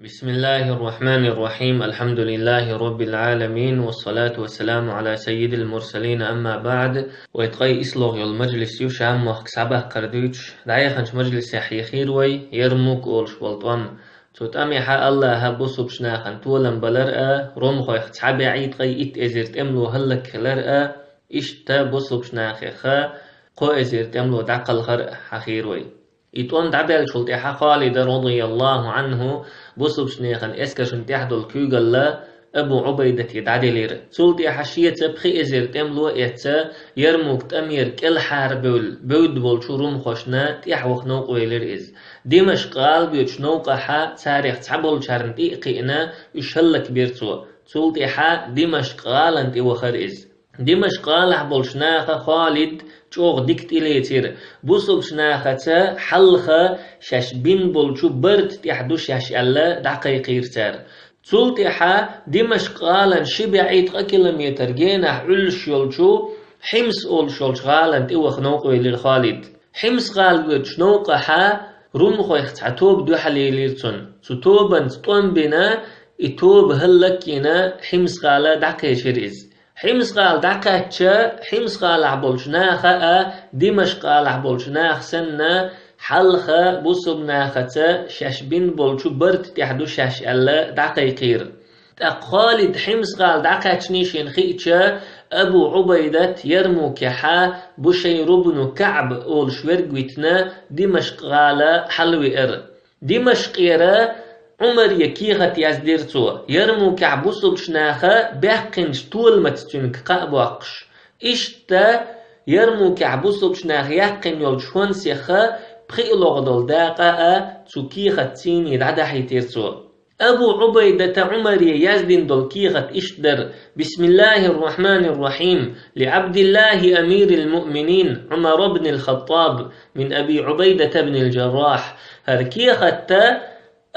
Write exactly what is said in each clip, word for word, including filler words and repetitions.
بسم الله الرحمن الرحيم. الحمد لله رب العالمين. والصلاة والسلام على سيد المرسلين. أما بعد. Вай ткъаь ислогӀа йола мажлис ю, Шам мохк схьабаккхар дуьйцуш, дӀаяханчу мажлисехь яхийра вай Ярмук олуш болу тӀом. Цу тӀамехьа Аллаха бусулбачу нахана толам балар а, румхойх цхьа бӀе ткъаь итт эзар тӀемало хӀаллакьхилар а, иштта бусулбачу нахеха кхо эзар тӀемало дӀакхалхар а хьахийра вай. И тӀом дӀабаьллачул тӀаьхьа Халида, радияллаху Ӏанху, бусулбачу нехан эскаршна тӀехь долу куьйгалла Абу Ӏубайдате дӀаделира. Цул тӀаьхьа шеца пхи эзар тӀемало а эцна, Ярмук тӀамера кӀелхьара бевлла, бевдда болчу румхошна тӀаьхьа ваха новкъа велира иза. Димашкъ гӀала боьдучу новкъахьа царах цхьаболчарна тӀе а кхиъна, уьш хӀаллакбира цо. Цул тӀаьхьа Димашкъ гӀалана тӀе вахара иза. Димашкъ гӀалахь болчу наха Халид чӀогӀа дика тӀелецира, бусулбачу нахаца хьалха шаьш бина болчу барта тӀехь ду шаьш аьлла, дӀакхайкхийра цара. Цул тӀаьхьа Димашкъ гӀалан ши бӀе ткъа километр генахь Ӏуьллуш йолчу Хьимс олуш йолчу гӀалана тӀе ваха новкъа велира Халид. Хьимс гӀала воьдучу новкъахьа румхойх цхьа тоба дуьхьал елира цунна. Цу тобанца тӀом бина, и тоба хӀаллакйина, Хьимс гӀала дӀакхечира иза. Хьимс гӀала дӀакхаьчча, Хьимс гӀалахь болчу наха а, Димашкъ гӀалахь болчу наха санна, хьалха бусулба нахаца шаьш бина болчу барта тӀехь ду шаьш аьлла, дӀакхайкхийра. ТӀаккха Халид Хьимс гӀала дӀакхаьчний шена хиъча, Абу Ӏубайдат Ярмукехьа Бушайр ибн КаӀб олуш верг витина, Димашкъ гӀала хьалавеара. Димашкъера Ӏумаре кехат яздира цо, Ярмукехь бусулбачу наха баьккхинчу толамаца цуьнга кхаъ боккхуш. Иштта Ярмукехь бусулбачу наха яьккхина йолчу хӀонсеха пхиъ логӀа долу дакъа а цу кехатцийний дӀадахьийтира цо. Абу Ӏубайдата Ӏумаре яздина долу кехат иштта дара: بسم الله الرحمن الرحيم، لعبد الله أمير المؤمنين عمر بن الخطاب من أبي عبيدة بن الجراح. ХӀара кехатта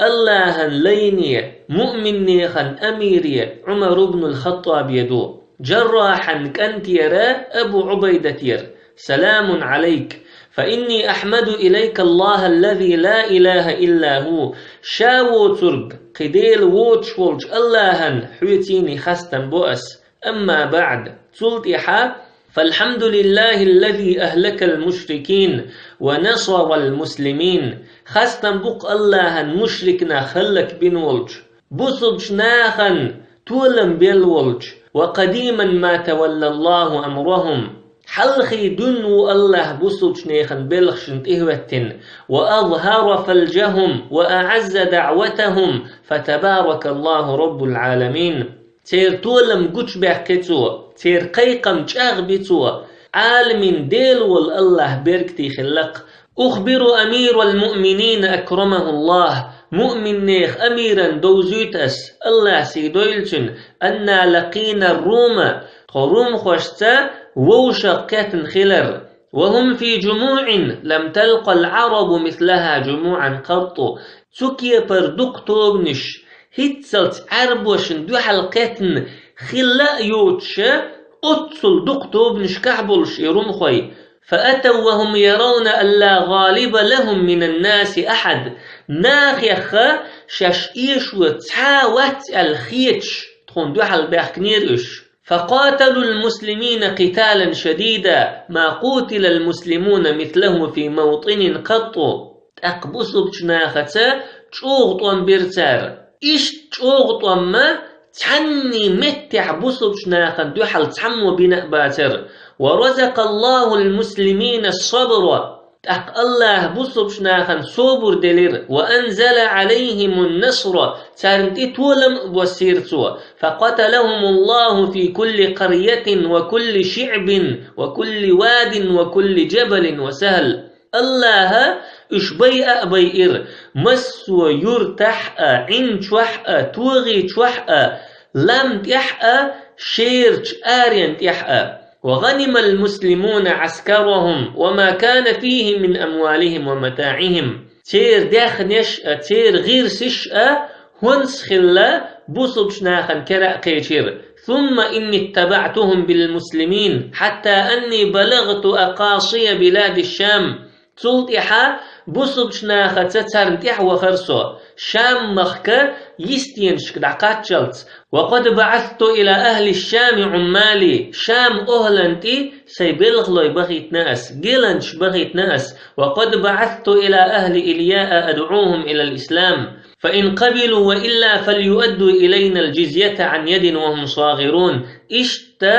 Аллахьан лайне, муъминнехан амире Ӏумар ибн ал-Хаттабе ду. Джаррахьан кӀантера Абу Ӏубайдатера. سلام عليك، فإني أحمد إليك الله الذي لا إله إلا هو. Ша воцург, кхин Дела воцуш волчу Аллахьан хьоьцийний хастам бо ас. أما بعد. Цул тӀаьхьа: فالحمد لله الذي أهلك المشركين ونصر المسلمين. Хастам бу-кх Аллахьан мушрикнах хӀаллакбина волчу, бусулбачу нахана толам белла волчу. وقديما ما تولى الله أمرهم. Хьалхий дуьйна ву Аллахь бусулбачу нехан белхашна тӀехӀоьттина. وأظهر فلجهم وأعز دعوتهم، فتبارك الله رب العالمين. Церан толам гучубаьккхи цо, церан кхайкхам чӀагӀби цо, Ӏаламийн Дела волу Аллахь бергти хилла-кх. أخبر أمير المؤمنين أكرمه الله. Муъминнех амиран довзуьйту ас, Аллахь сий дойла цуьнан, أنا لقينا الروم. Тхо румхошца вовшах кхетна хилар. وهم في جموع لم تلق العرب مثلها جموعا قط. Цу кепара дукха тобанаш, хӀинццалц Ӏаьрбошна дуьхьал кхетна хилла а йоцуша, оццул дукха тобанашкахь болуш и румхой. فأتوا وهم يرون أن لا غالب لهم من الناس أحد. Нахеха шаьш эшо цхьа а вац аьлла хеташ, тхуна дуьхьал баьхкинера уьш. فقاتلوا المسلمين قتالا شديدا ما قوتل المسلمون مثله في موطن قط. ТӀаккха бусулбачу нахаца чӀогӀа тӀом бира цара. Иштта чӀогӀа тӀом-м цхьанний меттехь бусулбачу нахана дуьхьал цхьаммо бина а бацара. ورزق الله المسلمين الصبر. ТӀаккха Аллахь бусулбачу нахана собар делира, وأنزل عليهم النصر, царна тӀе толам а боссийра цо. فقتلهم الله في كل قرية وكل شعب وكل واد وكل جبل وسهل. Аллахьа уьш байа а байира, массо а юртахь а, Ӏин чохь а, тогӀи чохь а, лам тӀехь а, шерачу арен тӀехь а. وغنم المسلمون عسكرهم وما كان فيه من أموالهم ومتاعهم. Церан даьхнеш а, церан гӀирсаш а хӀонс хилла бусулбачу нахана кара а кхечира. ثم إني اتبعتهم بالمسلمين حتى أني بلغت أقاصي بلاد الشام. Цул тӀаьхьа бусулбачу нахаца царна тӀаьхьа вахара со, Шам-махка йистенашка дӀакхаччалц. وقد بعثت إلى أهل الشام عمالي, Шам-охӀлан тӀе сай белхалой бахийтина ас, геланчаш бахийтина ас. وقد بعثت إلى أهل إلياء أدعوهم إلى الإسلام، فإن قبلوا وإلا فليؤدوا إلينا الجزية عن يد وهم صاغرون. Иштта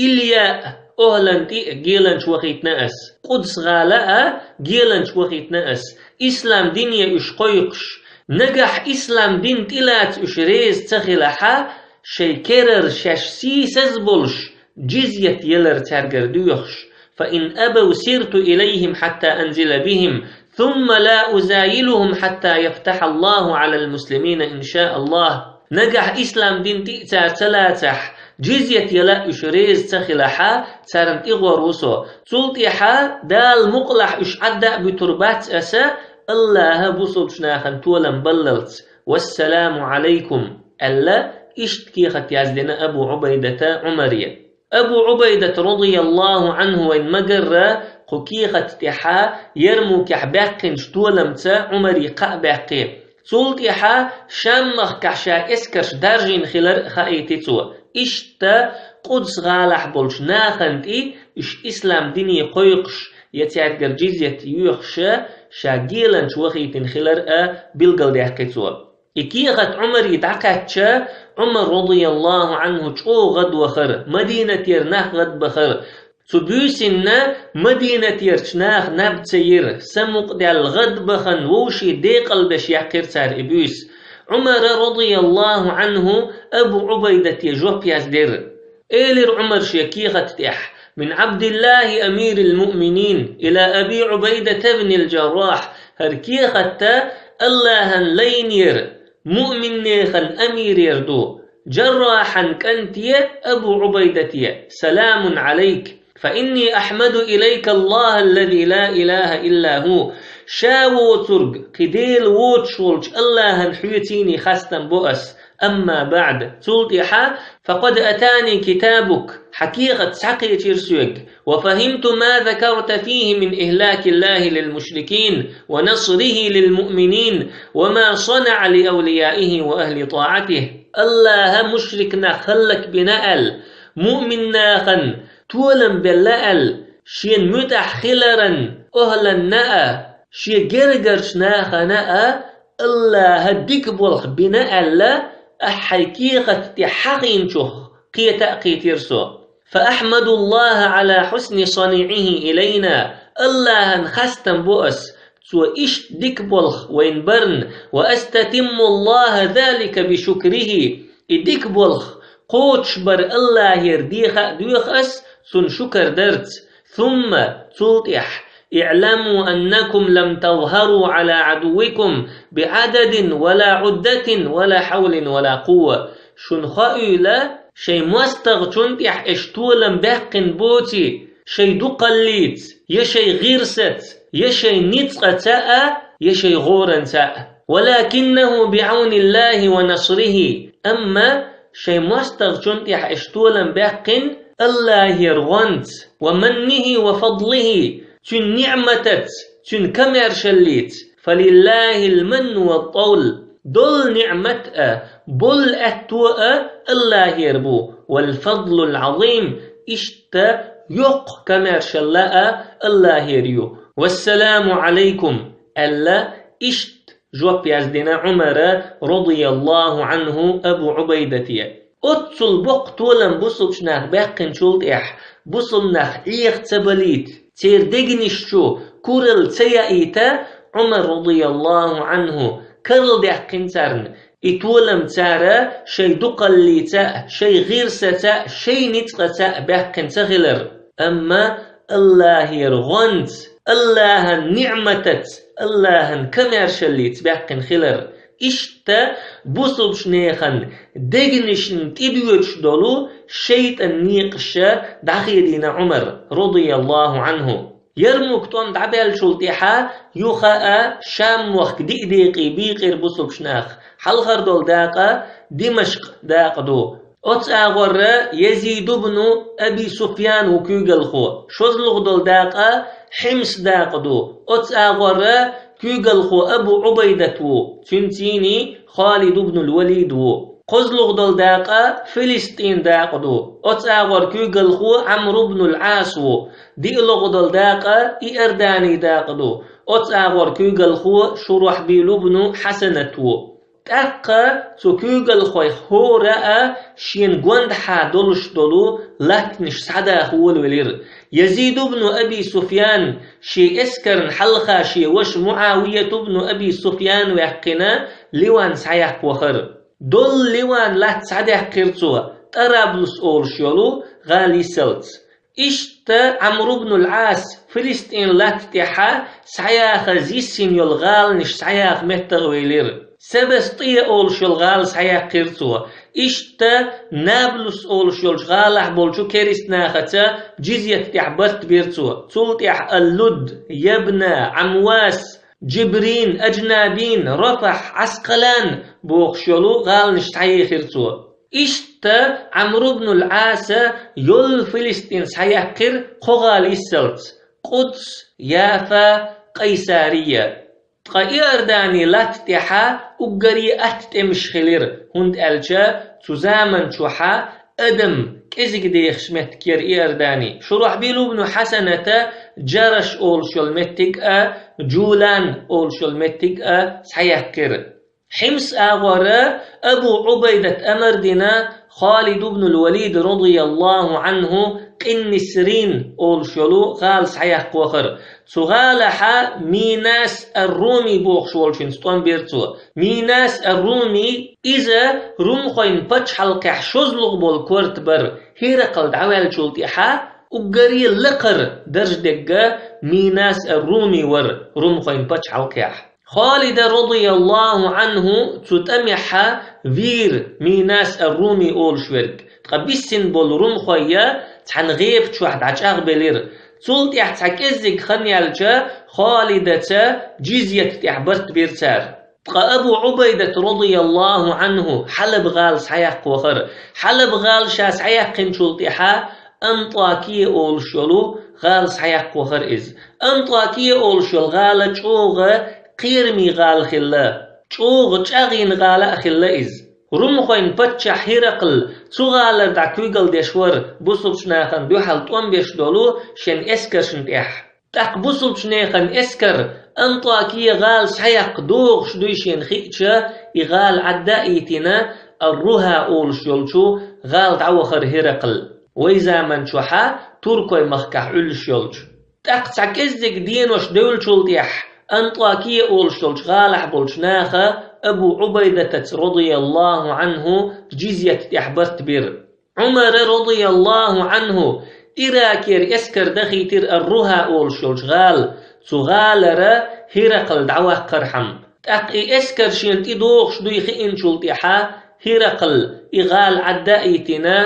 Илия-охӀлан тӀе геланчаш вахийтина ас, Къудс-гӀала а геланчаш вахийтина ас, ислам дине уьш кхойкхуш. Нагахь ислам дин тӀелаца уьш реза ца хилахьа, шайн керара шаьш сийсаз болуш, джизйат ялар цаьргара доьхуш. فإن أبوا سرت إليهم حتى أنزل بهم، ثم لا أزايلهم حتى يفتح الله على المسلمين إن شاء الله. Нагахь ислам дин тӀе а цара ца лацахь, джизйат яла а уьш реза ца хилахьа, царна тӀе гӀор ву со. Цул тӀаьхьа Дала мукъалахь уьш Ӏадда а буьтур бац аса, АллахӀа бусулбчу нахана толам баллалц. «Вассаламу Ӏалайкум», – аьлла, иштта кехат яздина Абу Ӏубайдата Ӏумаре. Абу Ӏубайдат, радияллаху Ӏанху, вайн ма-гарра, кху кехат тӀехьа Ярмукехь баьккхинчу толамца Ӏумаре кхаъ баьккхи. Цул тӀаьхьа Шам-махкахь ша эскарш даржийна хилар а хаийти цо. Иштта Къудс-гӀалахь болчу нахана тӀе уьш ислам дине кхойкхуш я цаьргара джизйат йоьхуша, ша геланча вахийтина хилар а билгалдаьккхи цо. И кехат Ӏумаре дӀакхаьчча, Ӏумар, радияллаху Ӏанху, чӀогӀа гӀадвахара, Мадинатера нах гӀадбахара. Цу буьйсанна Мадинатерчу наха наб ца йира, самукъадаьлла гӀадбахана вовшийн декъалбеш яьккхира цара и буьйса. Ӏумара, радияллаху Ӏанху, Абу Ӏубайдате жоп яздира. Элира Ӏумара шен кехат тӀехь: «Мин Ӏабдиллахи амирил муъминин ила Аби Ӏубайдата бнил Джаррахь». ХӀара кехат АллахӀан лайнера, муъминнехан амирера ду, Джаррахьан кӀанте Абу Ӏубайдате: «Саламун Ӏалайк, фа инни ахьмаду илайка Аллаха аллази ла илаха илла ху». Ша воцург кхин Дела воцуш волчу АллахӀан хьоьцийний хастам бо ас. Амма баӀд, цул тӀаьхьа, «Факъад атани китабук», хьан кехат схьакхечира соьга, «ва фахимту ма закарта фихи мин ихлакиллахи лил мушрикин ва насрихи лил муъминин ва ма санаӀа ли авлияихи ва ахли тӀаӀатихи». АллахӀа мушрик нах хӀаллакбина аьлла, муъмин нахана толам белла аьлла, шена муьтӀахь хиларан охӀланна а, шен гергарчу нахана а АллахӀа дика болх бина аьлла, ахьа хьайн кехат тӀе хьахийначух кхета а кхийтира со. «Фа ахьмадуллаха Ӏала хьусни саниӀихи илайна», АллахӀан хастам бо ас, цо иштта дика болх вайна барна, «ва астатиммуллаха залика би шукрихи», и дика болх кхочушбар АллахӀера деха а доьху ас, цунна шукар дарца. Сумма, цул тӀаьхьа, «иӀламу аннакум лам тазхару Ӏала Ӏадуввикум би Ӏададин ва ла Ӏуддатин ва ла хьавлин ва ла къувва». Шуна хоийла, шайн мостагӀчунна тӀехь аша толам баьккхина боций, шайн дукхаллица, я шайн гӀирсаца, я шайн ницкъаца а, я шайн гӀоранца а. «Валакиннаху би Ӏавниллахи ва насрихи». Амма шайн мостагӀчунна тӀехь аша толам баьккхина АллахӀера гӀонца, «ва маннихи ва фадлихи», цуьнан ниӀматаца, цуьнан комаьршаллица. «Фалиллахил манну ва тӀавл». Долу ниӀмат а, болу аьтто а АллахӀера бу, «вал фадлул Ӏазим», иштта йоккха комаьршалла а АллахӀера ю. «Вассаламу Ӏалайкум», аьлла, иштта жоп яздина Ӏумара, радияллаху Ӏанху, Абу Ӏубайдате. Оццул боккха толам бусулбчу наха баьккхинчул тӀаьхьа, бусулба нах Ӏеха ца балийта, церан дегнаш чу куралла ца яийта, Ӏумар, радияллаху Ӏанху, карладаьккхина царна, и толам цара шайн дукхаллица а, шайн гӀирсаца а, шайн ницкъаца а баьккхина ца хилар. Амма АллахӀера гӀонца, АллахӀан ниӀматаца, АллахӀан комаьршаллица баьккхина хилар. Иштта бусулбчу нехан дегнашна тӀедоьдуш долу шайтӀан некъаш дӀахедийна Ӏумар, радияллаху Ӏанху. Ярмук тӀом дӀабаьллачул тӀаьхьа юха а Шам-мохк диъ декъе бийкъира бусулбчу нах. Хьалхара долу дакъа Димашкъ дакъа ду. Оцу агӀорра Язид ибн Аби Суфьян ву куьйгалхо. ШозлагӀа долу дакъа Хьимс дакъа ду. Оцу агӀорра куьйгалхо Абу Ӏубайдат ву, цуьнцийний Халид ибн ал-Валид ву. КхозлагӀа долу дакъа Филистин дакъа ду. Оцу агӀор куьйгалхо Ӏамр ибн ал-Ӏас ву. ДиълагӀа долу дакъа Иордани дакъа ду. Оцу агӀор куьйгалхо Шурахьбил ибн Хьасанат ву. ТӀаккха цу куьйгалхойх хӀора а шена гондахьа долуш долу латтанаш схьадаха волавелира. Язид ибн Аби Суфьян шен эскарна хьалха шен ваша МуӀавият ибн Аби Суфьян ваьккхина, Ливан схьаяккха вахара. Долу Ливан латта схьадаьккхира цо, Тараблус олуш йолу гӀала йисалц. Иштта Ӏамр ибн ал-Ӏас Филистин латта тӀехьа схьаяхаза йиссина йолу гӀаланаш схьаяха меттах велира. Себастья олуш йолу гӀала схьаяьккхира цо. Иштта Наблус олуш йолчу гӀалахь болчу керст нахаца джизйат тӀехь барт бира цо. Цул тӀехь ал-Луд, Ябна, Ӏамвас, Джибрин, Аджнабин, Рафахь, Ӏаскъалан бохуш йолу гӀаланаш схьаехира цо. Иштта Ӏамр ибн ал-Ӏаса йолу Филистин схьаяьккхира кхо гӀала йиссалц: Къудс, Яфа, Къайсария. Ткъа Иордани латта тӀехьа уггаре атта тӀемаш хилира, хӀунда аьлча цу заман чохьа адам кӀезиг дехаш меттиг яра Иордани. Шурахьбил ибн Хьасаната Джараш олуш йолу меттиг а, Джулан олуш йолу меттиг а схьаяьккхира. Хьимс агӀора Абу Ӏубайдат амар дина Халид ибн ал-Валид радияллаху Ӏанху Къиннисрин олуш йолу гӀала схьаяккха вахара. Цу гӀалахьа Минас ар-Руми бохуш волчуьнца тӀом бира цо. Минас ар-Руми иза румхойн пачхьалкхехь шозлагӀа болу корта бара. Хиракъал дӀаваьллачул тӀаьхьа уггаре лакхара дарж дегга Минас ар-Руми вара румхойн пачхьалкхехь. Халида радияллаху Ӏанху цу тӀамехьа вийра Минас ар-Руми олуш верг, ткъа биссина болу румхой а цхьана гӀепа чохь дӀачӀагӀбелира. Цул тӀаьхьа цхьа кӀеззиг хан яьлча, Халидаца джизйат тӀехь барт бира цара. Ткъа Абу Ӏубайдат радияллаху Ӏанху Хьалаб гӀала схьаяккха вахара. Хьалаб гӀала ша схьаяьккхинчул тӀаьхьа Антакия олуш йолу гӀала схьаяккха вахара иза. Антакия олуш йолу гӀала чӀогӀа кхераме гӀала хилла, чӀогӀа чӀагӀйина гӀала а хилла иза. Румхойн паччахь Хиракъл цу гӀалара дӀа куьйгалла деш вара, бусулбчу нахана дуьхьал тӀом беш долу шен эскаршна тӀехь. ТӀаккха бусулбчу нехан эскар Антакия гӀала схьаяккха догӀуш дуй шена хиъча, и гӀала Ӏадда а йитина, Ар-Руха олуш йолчу гӀала дӀавахара Хиракъл, вай заман чохьа туркой махкахь Ӏуьллуш йолчу. ТӀаккха цхьа кӀеззиг денош девллачул тӀаьхьа Антакия олуш йолчу гӀалахь болчу наха Абу Ӏубайдатаца радияллаху Ӏанху джизйат тӀехь барт бира. Ӏумара радияллаху Ӏанху Иракера эскар дахийтира Ар-Руха олуш йолчу гӀала, цу гӀалара Хиракъл дӀаваккхархьама. ТӀаккха и эскар шена тӀедогӀуш дуй хиъначул тӀаьхьа Хиракъл и гӀала Ӏадда а йитина,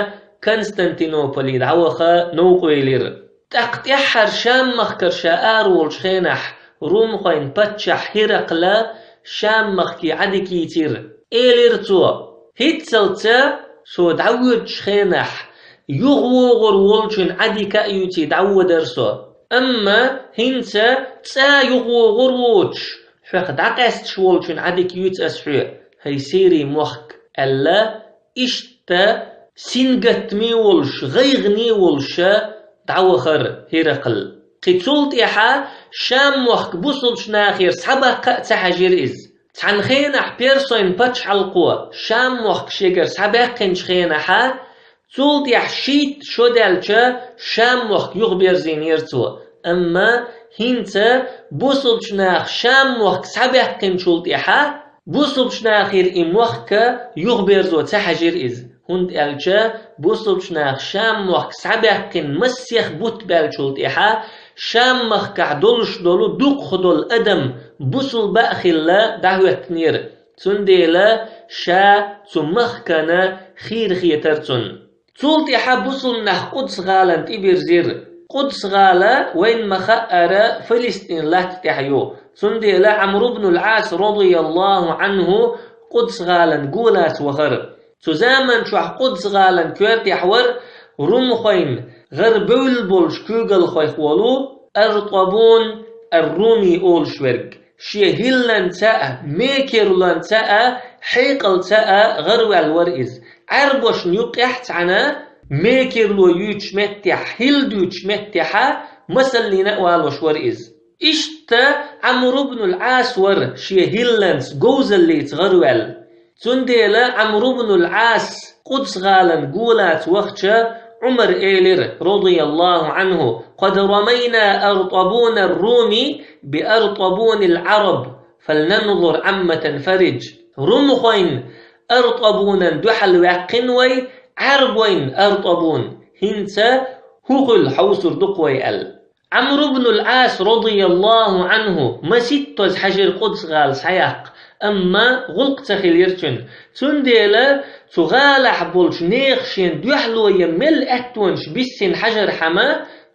Константинополе дӀаваха новкъавелира. ТӀаккха тӀаьххьара Шам-махкара ша ара волчу хенахь, румхойн паччахь Хиракъла Шам-махке Ӏадика йийцира. Элира цо: «ХӀинццалца со дӀавоьдучу хенахь, юхавогӀур волчун Ӏадика а юьйций дӀавоьдура со. Амма хӀинца цкъа юхавогӀур воцуш, хьох дӀакъаьсташ волчун Ӏадика юьйцу ас хьоьга, хӀай Сири мохк», — аьлла, иштта сингаттаме а волуш, гӀайгӀане а волуша дӀавахара Хиракъл. Кхин цул тӀаьхьа Шам-мохк бусулбчу нахера схьабаккха а ца хьаьжира иза. Цхьана хенахь персойн пачхьалкхо Шам-мохк шегара схьабаьккхинчу хенахьа, цул тӀаьхьа шийтта шо даьлча, Шам-мохк юхаберзийнера цо. Амма хӀинца бусулбчу наха Шам-мохк схьабаьккхинчул тӀаьхьа, бусулбчу нахера и мохк юхаберзо ца хьаьжира иза, хӀунда аьлча бусулбчу наха Шам-мохк схьабаьккхина массех бутт баьллачул тӀаьхьа Шам-махкахь долуш долу дукхахдолу адам бусулба а хилла дӀахӀоьттинера, цундела ша цу махкана хийра хетара цунна. Цул тӀаьхьа бусулба нах Къудс-гӀалана тӀебирзира. Къудс-гӀала вайна ма-хаъара Филистин латта тӀехь ю, цундела Ӏамр ибн ал-Ӏас, радияллаху Ӏанху, Къудс-гӀалан гулаца вахара. Цу заман чохь Къудс-гӀалан коьртехь вара румхойн гӀарабевлла болчу куьйгалхойх волу Артабун ар-Руми олуш верг. шен хӀилланца а, мекерлонца а, хьекъалца а гӀарваьлла вара иза. Ӏаьрбошна юкъехь цхьана мекерло юьйцучу меттехь, хӀилла дуьйцучу меттехьа масаллина а валош вара иза. Иштта Ӏамр ибн ал-Ӏас вара шен хӀилланца, говзаллица гӀарваьлла. Цундела Ӏамр ибн ал-Ӏас Къудс-гӀалан голаца вахча, Ӏумар элира, радияллаху Ӏанху: «Къад рамайна Артабун ар-Руми би Артабун ал-Ӏараб, фалнанзур Ӏамма танфариж». Румхойн Артабунан дуьхьал ваьккхина вай Ӏаьрбойн Артабун. ХӀинца хӀун хуьлу, хьовсур ду-кх вай аьлла. Ӏамр ибн ал-Ӏас, радияллаху Ӏанху, масийттаза хьаьжира Къудс-гӀала схьаяккха, амма гӀуллакх ца хилира цуьнан. Цундела цу гӀалахь болчу нехан шена дуьхьало ян мел аьттонаш биссина хьаьжархьама,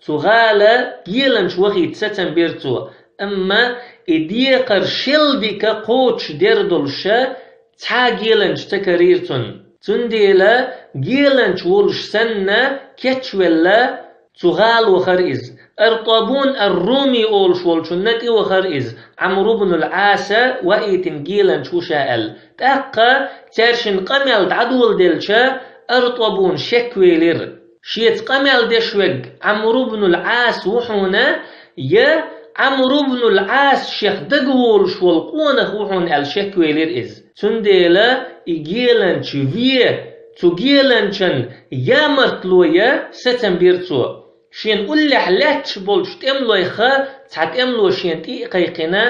цу гӀала геланча вахийта сацам бира цо. Амма и декхар шел дика кхочушдер долуша, цхьа а геланча ца карийра цунна. Цундела геланча волуш санна, кечвелла, цу гӀала вахара иза. Артабун ар-Руми олуш волчунна тӀевахара иза, Ӏамр ибн ал-Ӏаса ваийтина геланча ву ша аьлла. ТӀаккха цаьршинна къамел дӀадоладелча, Артабун шеквелира. Шеца къамел деш верг Ӏамр ибн ал-Ӏас ву хьуна, я Ӏамр ибн ал-Ӏас шех дагаволуш волу къонах ву хьуна аьлла шеквелира иза. Цундела и геланча ве, цу геланчан ямартло я сацам бира цо. Шена уллехь лаьтташ болчу тӀемалойха цхьа тӀемало шена тӀе а кхайкхина,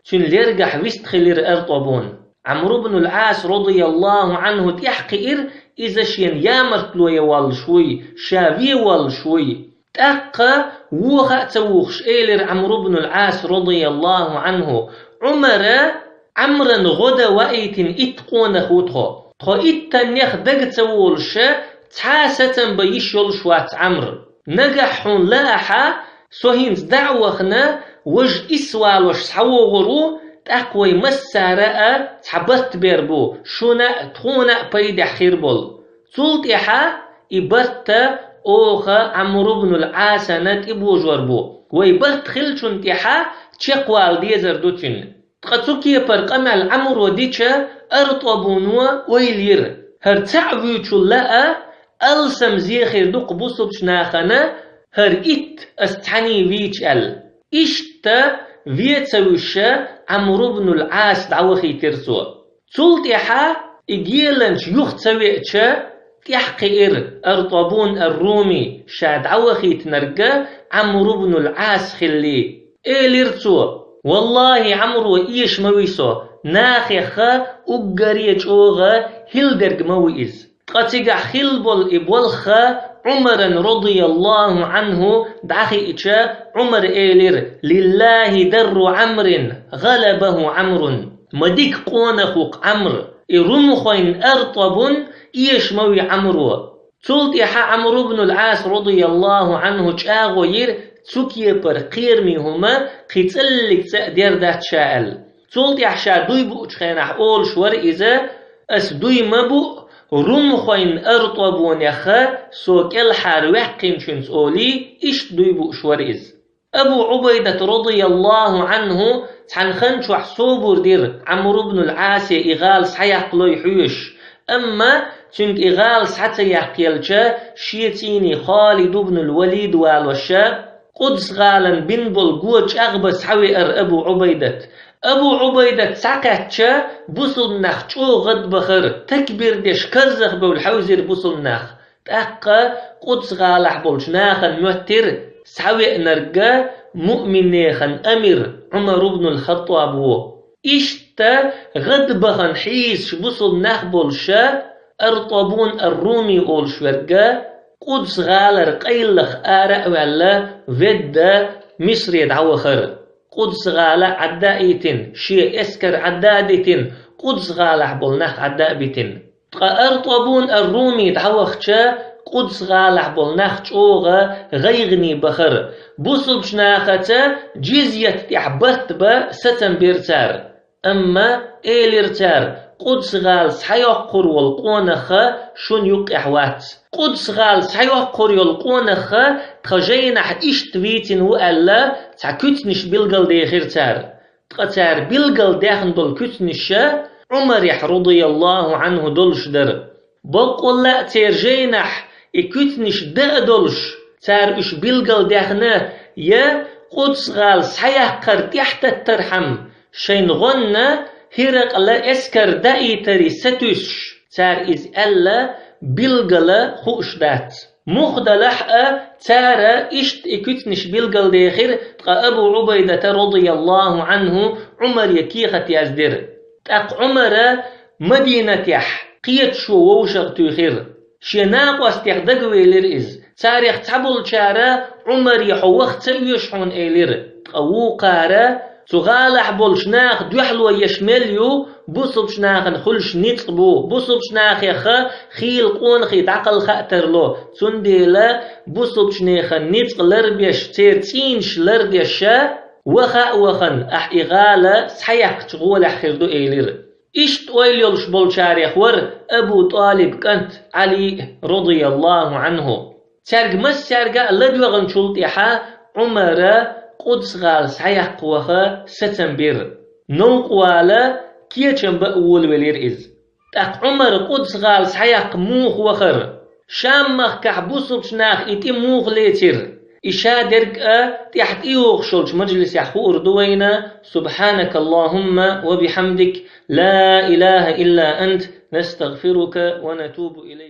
цуьнан лергахь вистхилира Артабун. Ӏамр ибн ал-Ӏас, радияллаху Ӏанху, тӀаьхьакхиира, иза шена ямартло ян воллуш вуй, ша вен воллуш вуй. ТӀаккха воха а ца вухуш, элира Ӏамр ибн ал-Ӏас, радияллаху Ӏанху: «Ӏумара Ӏамран гӀо дан ваийтина итт къонах ву тхо. Тхо иттаннех дага ца волуша, цхьа а сацам бан йиш йолуш вац Ӏамр. Нагахь хьуна лаахьа, со хӀинца дӀа а вахана, важа исвалош схьавогӀур ву, тӀаккха вай массара а цхьа барт бер бу, шуна а, тхуна а пайдехь хир болу. Цул тӀаьхьа и барт оха Ӏамр ибн ал-Ӏасана тӀебожор бу. Вай барт хиллачунна тӀаьхьа чекхвала дезар ду цуьнан». Ткъа цу кепара къамел Ӏамро дича, Артабуно ойла йира: «ХӀара цхьаъ вуьйчул лаа, алсам зе хир ду-кх бусулбачу нахана, хӀара итт ас цхьаьний вийча», аьлла. Иштта вен ца вуьйша, Ӏамр ибн ал-Ӏас дӀавахийтира цо. Цул тӀаьхьа и геланча юха ца веача, тӀаьхьакхиира Артабун ар-Руми, ша дӀавахийтинарг Ӏамр ибн ал-Ӏас хилли. Элира цо: «Валлахи, Ӏамро, эша ма вий со, нахехха уггаре чӀогӀа хилла дерг ма ву иза». Ткъа цигахь хилла болу и болх Ӏумаран, радияллаху Ӏанху, дӀахиъча, Ӏумара элира: «Лиллахи дарру Ӏамрин, гӀалабаху Ӏамрун». Ма дика къонах ву-кх Ӏамр, и румхойн Артабун эша ма вий Ӏамро. Цул тӀаьхьа Ӏамр ибн ал-Ӏас, радияллаху Ӏанху, чӀагӀо йира, цу кепара кхераме хӀума кхин цӀаллиг цӀа а дер дац ша аьлла. Цул тӀаьхьа ша дуй буучу хенахь олуш вара иза: «Ас дуй ма бу румхойн Артабунеха со кӀелхьара ваьккхинчуьнца», — олий, иштта дуй бууш вара иза. Абу Ӏубайдат, радияллаху Ӏанху, цхьана хан чохь собар дира Ӏамр ибн ал-Ӏасе и гӀала схьаяккха лой хьоьжуш, амма цуьнга и гӀала схьа ца яккхаелча, шен цӀийне Халид ибн ал-Валид валоша, Къудс-гӀалан бина болу го чӀагӀбан схьавеара Абу Ӏубайдат. Абу Ӏубайдат схьакхаьчча, бусулба нах чӀогӀа гӀадбахара, такбир деш, карзахбевлла хьаьвзира бусулба нах. ТӀаккха Къудс-гӀалахь болчу нахана моьттира, схьавеанарг муъминехан амир Ӏумар ибн ал-Хаттаб ву. Иштта гӀадбахана хьийзаш бусулба нах болуша, Артабун ар-Руми олуш верг Къудс-гӀалара къайлаха ара а ваьлла, ведда Мисре дӀавахара. Къудс-гӀала Ӏадда а йитина, шен эскар Ӏадда а дитина, Къудс-гӀалахь болу нах Ӏадда а битина. Ткъа Артабун ар-Руми дӀавахча, Къудс-гӀалахь болу нах чӀогӀа гӀайгӀане бахара. Бусулбачу нахаца джизйат тӀехь барт бан сацам бира цара. Амма элира цара: «Къудс-гӀала схьайоккхур волу къонах шуна юккъехь вац. Къудс-гӀала схьайоккхур йолу къонах тхан жайнахь иштта вийцина ву», — аьлла, цхьа куьцнаш билгалдехира цара. Ткъа цара билгал даьхна долу куьцнаш Ӏумарехь, радияллаху Ӏанху, долуш дара. Баккъалла а церан жайнахь и куьцнаш дан а долуш, цара уьш билгал даьхна, я Къудс-гӀала схьаяккхар тӀаьхьататтархьама, шайна гӀонна ХӀиракъла эскар даийтаре сатуьйсуш, цара иза аьлла билгала хууш дац. Муха делахь а, цара иштта и куьцнаш билгалдехира, ткъа Абу Ӏубайдата, радияллаху Ӏанху, Ӏумаре кехат яздира. ТӀаккха Ӏумара Мадинатехь кхеташо вовшах туьйхира. Шен накъостех дагавелира иза. Царех цхьаболчара: «Ӏумаре хьо ваха ца оьшу хьуна», — элира. Ткъа вукхара: «Цу гӀалахь болчу наха дуьхьало еш мел ю, бусалбачу нахана хуьлуш ницкъ бу, бусалбачу нахехха хийла къонахий дӀакхалха а тарло. Цундела бусалбачу нехан ницкъ ларбеш, церан цӀийнаш лардеш, ваха а вахана, ахь и гӀала схьаяккхачу гӀолехь хир ду», — элира. Иштта ойла йолуш болчарех вара Абу ТӀалиб кӀант Ӏали, радияллаху Ӏанху. Цаьрга массаьрга а ладоьгӀначул тӀаьхьа Ӏумара Къудс-гӀала схьаяккха ваха сацам бира. Новкъа вала кечам бан а волавелира иза. ТӀаккха Ӏумара Къудс-гӀала схьаяккха муха вахара? Шам-махкахь бусалбачу наха и тӀе муха лецира? И шадерг а тӀаьхьа тӀейогӀуш йолчу мажлисехь хуур ду вайна. سبحانك اللهم وبحمدك، لا إله إلا أنت، نستغفرك ونتوب إليك.